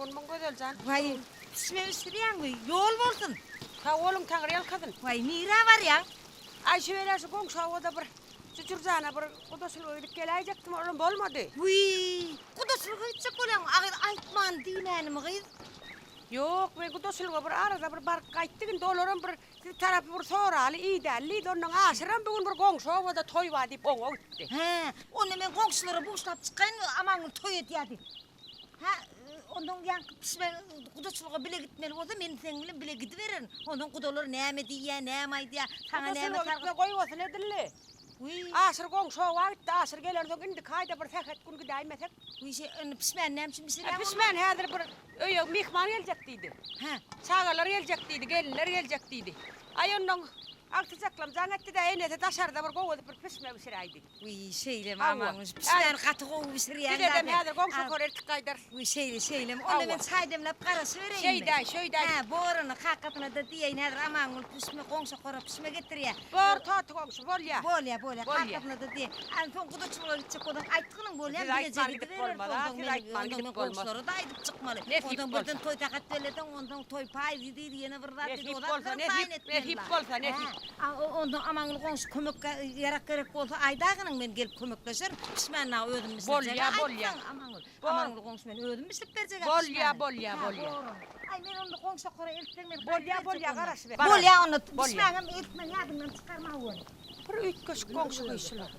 Gurgunmyň Gözel jan? Waý, pişme bişirýäňmi? Ýol bolsun! Sag boluň, Taňryýalkasyn. Waý, nirä barýaň? Aý, şu welä şu goňşy obada bir Jüjürjana bir gudaçylyga gidip geläýjekdim, olam bolmady. Wiý, gudaçylyga gitjek bolýaňmy? A gyz, aýtman diýmänimi gyz? Ýok, men gudaçylyga bir arada bir baryp gaýtdyk, indi olaram bir siz tarapy bir soraly, idäli diýdi, ondan Aşyram bu gün bir goňşy obada toý bar diýip oňa gitdi. Hä, onda men goňşulara buşlap çykaýynmy, Amangül toý edýär diýip. Hä, onsoň ýaňky pişme gudaçylyga bile gitmeli bolsa, men seň bilen bile gidibererin. Onsoň gudalar näme diýýär, näme aýdýar, saňa näme Gudaçylyga gitme goýbolsun edildi. Wiý. Aşyr goňşy oba gitdi, Aşyr gelensoň indiki aýda bir sähet gün gidäýmesek. Wiý, şe, indi pişmäni näme üçin bişirýäň onda? Pişmäni häzir bir öýe myhman geljek diýdi. Hä. Çagalar geljek diýdi, gelinler geljek diýdi. Aý onnoň agtyjaklam jaň etdi-de, enesi daşarda bir gowy edip bir pişme bişiräýdi. Wiý, şeýlemi Amanguş, pişmäni gaty gowy bişirýäň Bizedem häzir goňşy okar eltip gaýdarys. Wiý, şeýle, şeýlemi. Onda men çaý demläp garaşybereýinmi? Şeýdäý, şeýdäý. Hä, bor onda, kakasyna-da diýeýin, häzir Amangül pişme, goňşy okara pişme getirýär. Bor, Toty goňşy, bolýa. Bolýa, bolýa, kakasyna-da diýeýin. Onsoň gudaçylyga gitjek bolsaň, aýtgynyň bolýamy, bileje gidibereris onsoň men, onsoň men goňşulara-da aýdyp çykmaly. Onsoň birden toý sakat belleseň, onsoň toý paý diýdi, ýene bir zat diýdi, o zatlaram taýyn etmeli. Nesip bolsa, nesip. A onda Amangül goňşy kömek ýarak gerek bolsa aýdagynyň men gelip kömekleşerin. Pişmäni dagy özüm bişirjek. Bolýa bolýa. Aýtsaň Amangül. Amangül goňşy men özüm bişirip berjek a pişmäni. Bolýa bolýa bolýa. Aý men onda goňşy okara eltseň men Bolýa bolýa garaşyber. Bolýa onda pişmäňem eltmeli ýadyňdan çykarma welin. Bir üýtgeşik goňşy gyz şular.